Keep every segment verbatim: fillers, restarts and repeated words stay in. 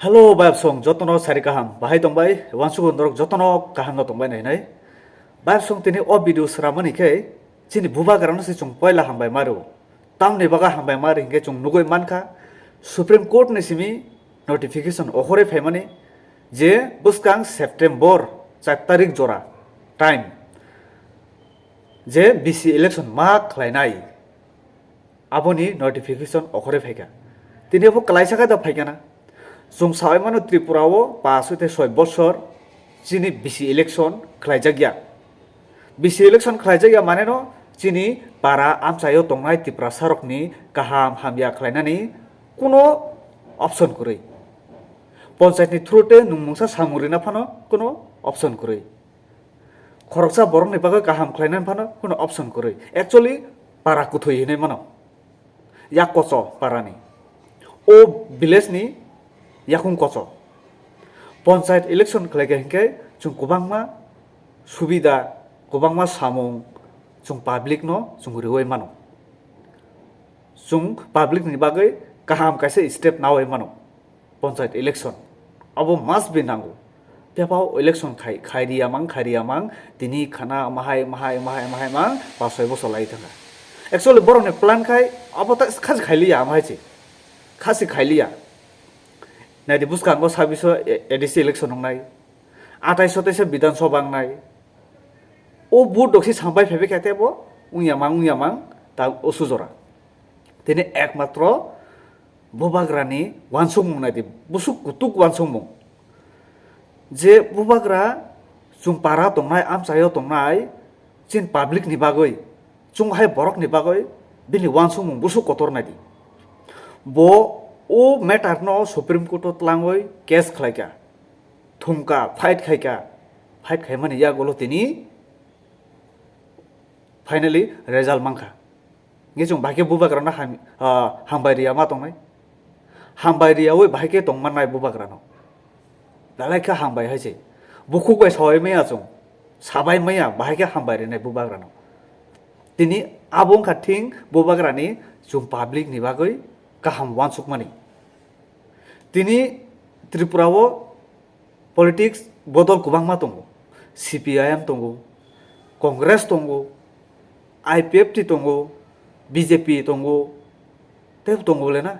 Hello, bayapsong, jotono sari kaham. Bahai tongbai, uansukgo norok jotono kaham no tongbai nai nai. Bayapsong tini o video sramani khe chini bubagrano se chwng poila hambai maru. Tamni baga hambai mari hinkhe chwng nugui mankha, Supreme Court ni simi notification okhoroi phaimani je bwskang September char tarik jora time je B C election ma khlainai. Aboni notification okhoroi phaikha. Tini bo kwlaisa khe da phaikha na. Chwng sabai mano Tripura o pash tei soi bosor chini B C election khlaijakya. B C election khlaijakya mane no chini para amchaio tongnai Tiprasa rokni kaham hamya khlainani kuno option kwrwi. Ponchayat ni through tei nwng mungsa samung rina phano kuno option kwrwi. Khoroksa borokni bagwi kaham khlainani phano kuno option kwrwi. Actually, para kwthwi hinwi mano. Yak kocho parani. O village ni yakung kocho. Ponchayat election khlaikha hinkhe chwng kwbangma subida, kwbangma samung chwng public no chwng riwi mano. Chwng public ni bagwi kaham kaisa step nawi mano. Ponchayat election abo must be nango. Tebao election khai, khai riya mang, khai riya mang, tini khana mahai, mahai, mahai, mahai mang, pasoi bosor lai thangkha. Actually, borokni plan khai, abo ta khasi khai liya, mahai se. Khasi khai liya. Naidi bwskango sabbish A D C election wngnai. Atais so teisa Bidhan Sabha wngnai. O vote doksi sampai phaibai kha tebo, wngya mang, wngya mang, ta o sujora. Tini ekmatro bubagrani uansukmung naidi, busuk kutuk uansukmung. Je bubagra chwng para tongnai, amchaio tongnai, chini public ni bagwi, chwng hai borok ni bagwi, bini uansukmung busuk kotor naidi. Bo o matter no Supreme Court o twlangwi case khlaikha, thumkha, fight khaikha, fight khaimani yagulo tini finally result mankha. Nge chwng bahai khe bubagrano ham-, ah, hambai riya ma tongnai. Hambai riyawi bahai khe tongmannai bubagrano. Belai khe hambai hai se. Bukhuk bai sabai maya chwng. Sabai maya bahai khe hambai rinai bubagrano. Tini abo wngkha thing bubagrani chwng public ni bagwi kaham uansukmani. Tini Tripura o politics bodol kwbangma tongo. C P I M tongo, Congress tongo, I P F T tongo, B J P tongo, tei tongo le na.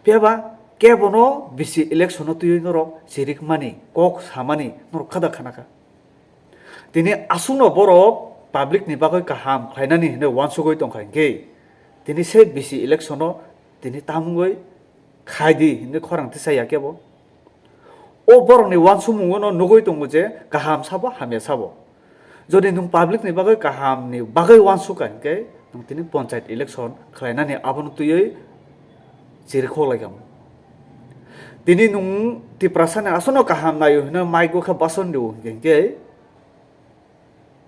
Phiya ba kebono B C election o twiwi norok chirikmani, kok samani norok khada khanakha. Tini aswkno borok public ni bagwi kaham khlainani hinwi uansugwi tongkha hinkhe, tini se B C election o tini tamungwi khai di hinwi khorang tisa ya kebo. O borokni uansukmungo no nugwi tongo je kaham sabo hamya sabo. Jodi nwng public ni bagwi kaham ni bagwi uansukha hinkhe nwng tini ponchayat election khlainani abono twiwi chirikhok lai kamo. Tini nwng Tiprasa ni aswkno kaham naio hinwi mic o khe bason rio hinkhe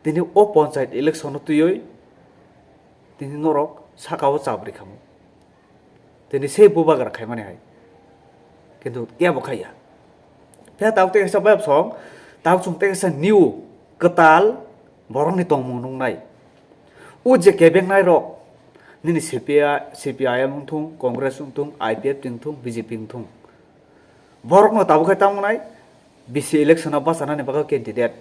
tini o ponchayat election o twiwi tini norok saka o chabri kamo. Tini se bubagra khaimani hai. Kintu kebo khaiya. Phiya tabuk tei kaisa bayapsong, tabuk chwng tei kaisa new kwtal borokni tongmung nuknai. O je kebengnai rok, nini C P I, C P I M wngthung, Congress wngthung, I P F T wngthung, B J P wngthung. Borokno tabuk khai tamo nai, B C election o bachanani bagwi candidate.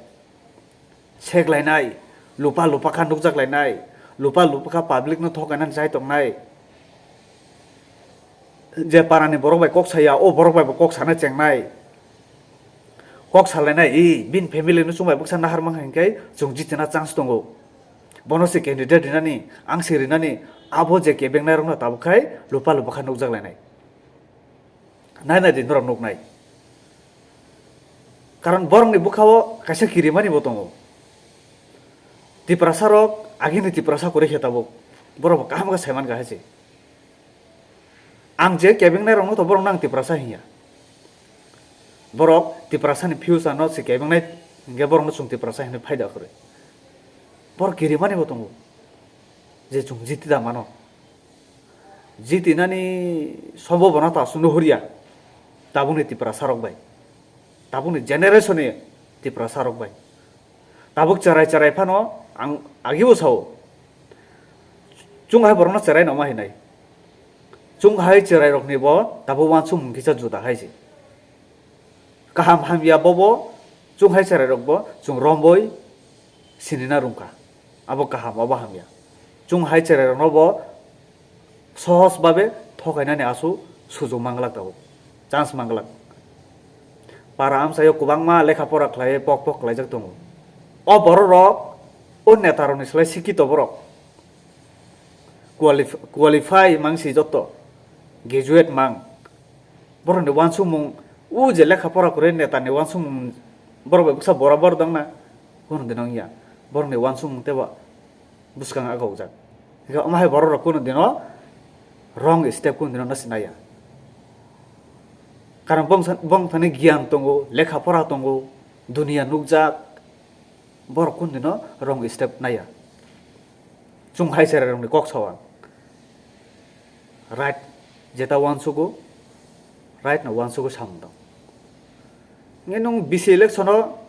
Seklainai, lupa lupa kha nukjaklainai, lupa lupa kha public no thokainani chai tongnai. Je parani borok bai kok saya, o borok bai bo kok sana chengnai. Kok salainai, i, bin family no chwng bai bwksa nahar mankha hinkhe chwng jitina chance tongo. Bono se candidate rinani, ang se rinani, abo je kebengnai rokno tabuk khai lupa lupa kha nukjaklainai. Nai nai di norok nuknai. Karon borokni bwkhao kaisa kirimani bo tongo. Tiprasa rok agini Tiprasa kwrwi khe tabuk. Borok bo kaham khe saiman kha hai se. Ang je kebengnai rokno to borok nang Tiprasa hinya. Borok Tiprasa ni future no se kebengnai hinkhe borok no chwng Tiprasa hinwi phaida kwrwi. Borok kirimani bo tongo. Je chwng jiti da mano. Jitinani sombobona ta aswk nuhurya tabukni Tiprasa rok bai, tabukni generation ni Tiprasa rok bai. Tabuk cherai cherai phano ang agibo sao, chwng hai borokno cherai nangma hinai. Chwng hai cherai rokni bo tabuk uansukmung kisa juda hai se. Kaham hamya bobo chwng hai cherairokbo chwng romboi sinina rwngkha. Abo kaham, abo hamya. Chwng hai cherairoknobo sohos babe thokainani aswk sujuk manglak tabuk, chance manglak. Para amchaio kwbangma lekha pora khlaiwi pok pok khlaijak tongo. O bororok, o netarokni slai sikito borok. Qualif-, qualify mangsi jotto, graduate mang. Borokni uansukmung, o je lekha pora kwrwi netani uansukmung, borok bai bwsa borabor dongna, kuno dino wngya. Borokni uansukmung teibo bwskang agokjak. Hingkhe omo hai borok rok kuno dino wrong step kuno dino no sinaya. Karon bong sa-, bong thani giyan tongo, lekha pora tongo, duniya nukjak, borok kuno dino wrong step naya. Chwng hai cherairokni kok sao ang. Right jeta uansugo, right no uansugo samung tong. Nge nwng bisi election o,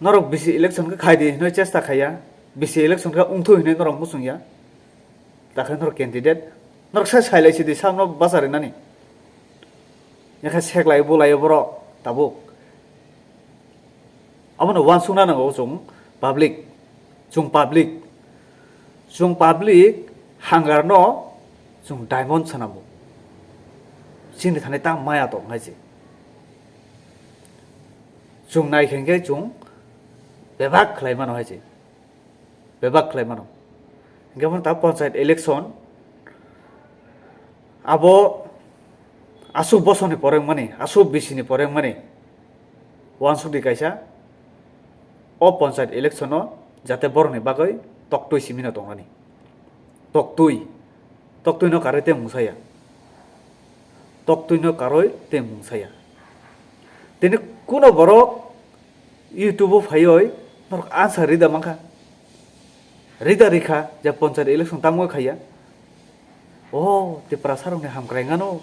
norok bisi election khe khai di hinwi chesta khaiya, bisi election khe wngthu hinwi norok muchungya. Takhai norok candidate, norok sai sailai sidi samno bacha rinani. Yakha seklai bulaio borok tabuk. Abono uansukna nango chwng public, chwng public, chwng public hangarno chwng diamond sanamo. Chini thani ta maya tong hai se. Chwng nai khe hwnkhe chwng bebak khlai mano hai se. Bebak khlai mano. Hingke bono ta panchayat election abo aswk bosoni pore wngmani, aswk bisini pore wngmani. Uansukdi kaisa o panchayat election o jate borokni bagwi toktwi simino tongmani. Toktwi, toktwino karwi tei mungsaya. Toktwino karwi tei mungsaya. Tini kuno borok YouTube o phaioi norok answer rida mankha. Rida rikha je panchayat election tamo khaiya. O Tiprasa rokni hamkrai wngano.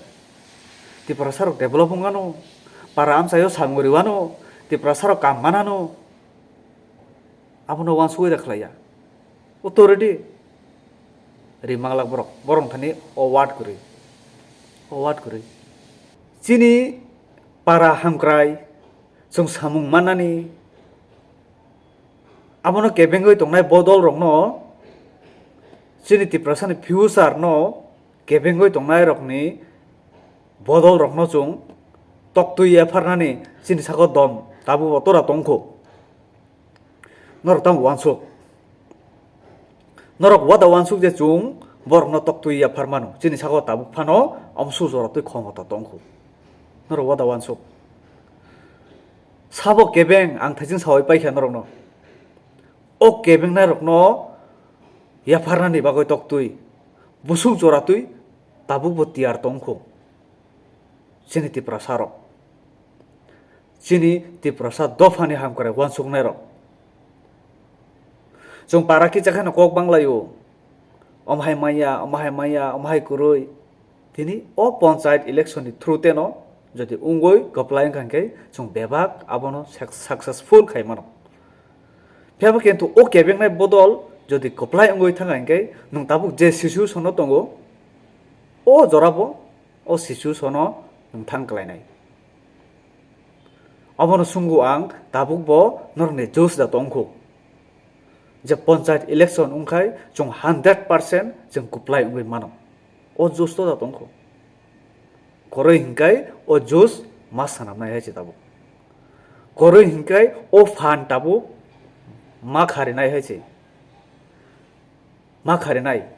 Tiprasa rok develop wngano. Para amchaio samung riwano. Tiprasa rok kam manano. Abono uansugwi da khlaiya. Authority. Ri manglak borok. Borok thani o word kwrwi. O word kwrwi. Chini para hamkrai. Chwng samung mannani, abono kebengwi tongnai bodol rokno, chini Tiprasani future no kebengwi tongnai rokni bodol rokno chwng toktwi yapharnani chini saka dom tabukbo tora tongkho. Norok tamo uansuk. Norok wada uansuk je chwng borokno toktwi yaphar mano. Chini saka tabuk phano omsu jora twi khomota tongkho. Norok wada uansuk. Sabo kebeng ang thaising sawi paikha norokno. O kebengnai rokno yapharnani bagwi toktwi, busuk jora twi tabukbo tiyar tongkho. Chini Tiprasa rok. Chini Tiprasa dophani hamkrai uansuknai rok. Chwng para kicha kheno kok banglaio. Omhai maya, omhai maya, omhai kwrwi. Tini o panchayat election ni through teno jodi wngwi kwplai wngkha hwnkhe chwng bebak abono suc-, successful khai mano. Phiya bo kintu o kebengnai bodol jodi kwplai wngwi thangkha hwnkhe nwng tabuk je situation o tongo, o jorabo o situation o nwng thang kwlainai. Obono swngo ang tabukbo norokni josh da tongkho je panchayat election wngkhai chwng hundred percent chwng kwplai wngwi mano. O josh to da tongkho. Kwrwi hinkai o josh ma swnamnai hai se tabuk. Kwrwi hinkai o phan tabuk ma kharinai hai se. Ma kharinai.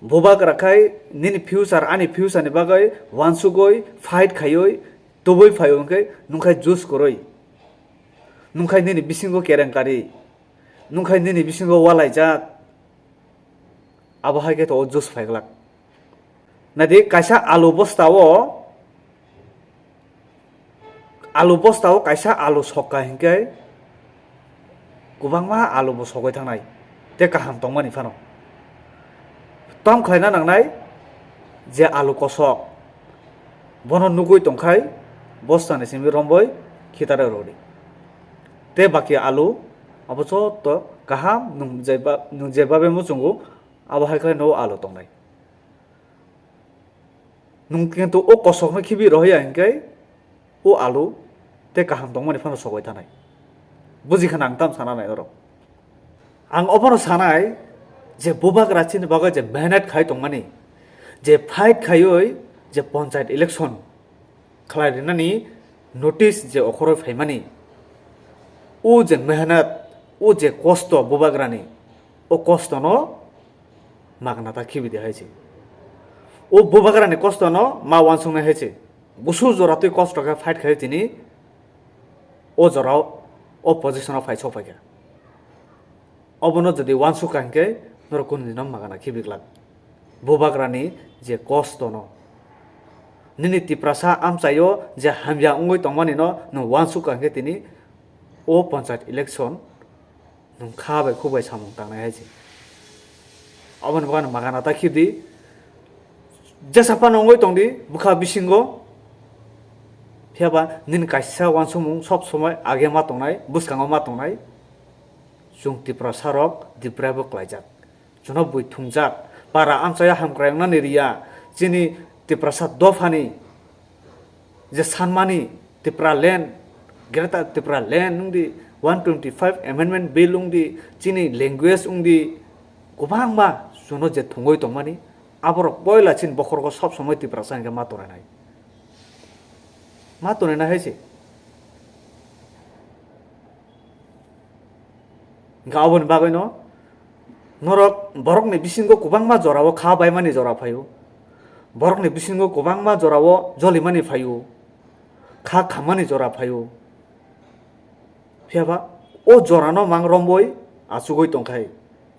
Bubagra khai nini future, ani future ni bagwi uansugwi fight khaiwi tubui phaio hwnkhe nwngkhai josh kwrwi. Nwngkhai nini bisingo kereng kari. Nwngkhai nini bisingo walaijak. Abo hai khe to o josh phaiglak. Naidi kaisa alu bosta o, alu bosta o kaisa alu sokka hinkhe kwbangma alu bo sogwi thangnai tei kaham tongmani phano. Tom khlaina nangnai je alu kosok bono nugwi tongkhai bostani simi romboi khitare rwdi. Tei baki alu abo joto kaham nwng jeba-, nwng jebabe muchungo abo hai khe no alu tongnai. Nwng kintu o kosokno khibi rohya hinkhe O alu tei kaham tongmani phano sogwi thanai. Buji khana ang tam sana nai norok. Ang obono sanai je bubagra chini bagwi je mehnat khai tongmani, je fight khaiwi je panchayat election khlai rinani notice je okhoroi phaimani, o je mehnat, o je kosto bubagrani, o kostono magna ta khibi di hai se. O bubagrani kostono ma uansuknai hai se. Busu jora twi kosto khe fight khai tini o jora o position o phai sok phaikha. Obono jodi uansuk kha hinkhe norok kunu dino magana khibi glak. Bubagrani je kosto no, nini Tiprasa amchaio je hamya wngwi tongmani no nwng uansuk kha hinkhe tini o panchayat election nwng kha bai khuk bai samung tangnai hai se. Aboni bagwi ano magana ta khibdi. Jesa phano wngwi tongdi bwkha bisingo. Phiyaba nini kaisa uansukmung sob somoi age ma tongnai, bwskango ma tongnai. Chwng Tiprasa rok Tipra bo klaijak. Chwngno bui thungjak. Para amchaio hamkrai wngnani riya. Chini Tiprasa dophani je sanmani Tipraland, Greater Tipraland wngdi, one twenty five Amendment Bill wngdi, chini language wngdi, kwbangma chwngno je thwngwi tongmani, aborok poila chini bokhorgo sob somoi Tiprasa hinkhe ma tonainai. Ma tonainai hai se. Hinkhe aboni bagwino norok borokni bisingo kwbangma jorao kha baimani jora phaio. Borokni bisingo kwbangma jorao jolimani phaio. Kha khammani jora phaio. Phiyaba o jorano mang romboi achugwi tongkhai,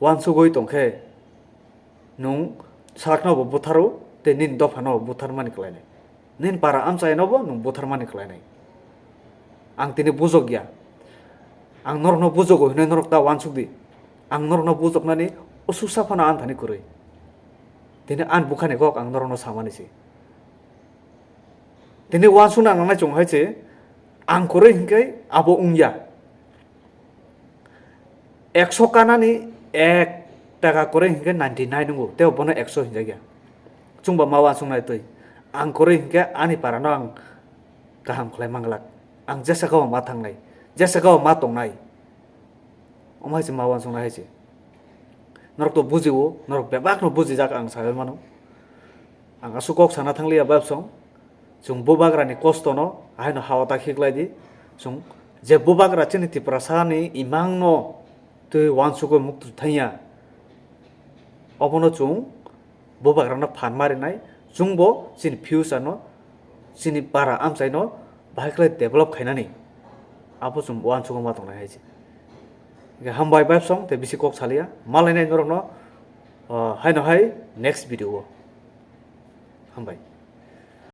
uansugwi tongkhe, nwng salkno bo butharo tei nini dophano bo butharmani khlainai. Nini para amchaino bo nwng butharmani khlainai. Ang tini bujokya. Ang norokno bujogo hinwi norok ta uansukdi. Ang norokno bujoknani ususa phano ani thani kwrwi. Tini ani bukhani kok ang norokno samani se. Tini uansukna nangnai chwng hai se, ang kwrwi hinkhe abo wngya. Ekso kanani ek taka kwrwi hinkhe ninety nine wngo, tei bono ekso hinjakya. Chwngba ma uansuknai twi. Ang kwrwi hinkhe ani parano ang kaham khlai manglak. Ang jesa khe o ma thangnai, jesa khe o ma tongnai. Omo hai se ma uansuknai hai se. Norok to bujio, norok bebak no bujijak ang sawi mano. Ang aswk kok sana thangliya babsong. Chwng bubagrani kosto no ahaino hao ta khiklai di. Chwng je bubagra chini Tiprasa ni imang no twi uansukwi muktu thangya. Obono chwng bubagrano phan marinai, chwngbo chini future no, chini para amchaino bahai khlai develop khainani. Abo chwng uansukma tongnai hai se. Hinkhe hambai babsong tei bisi kok salia, malainai norokno, ah, haino hai next video o. Hambai.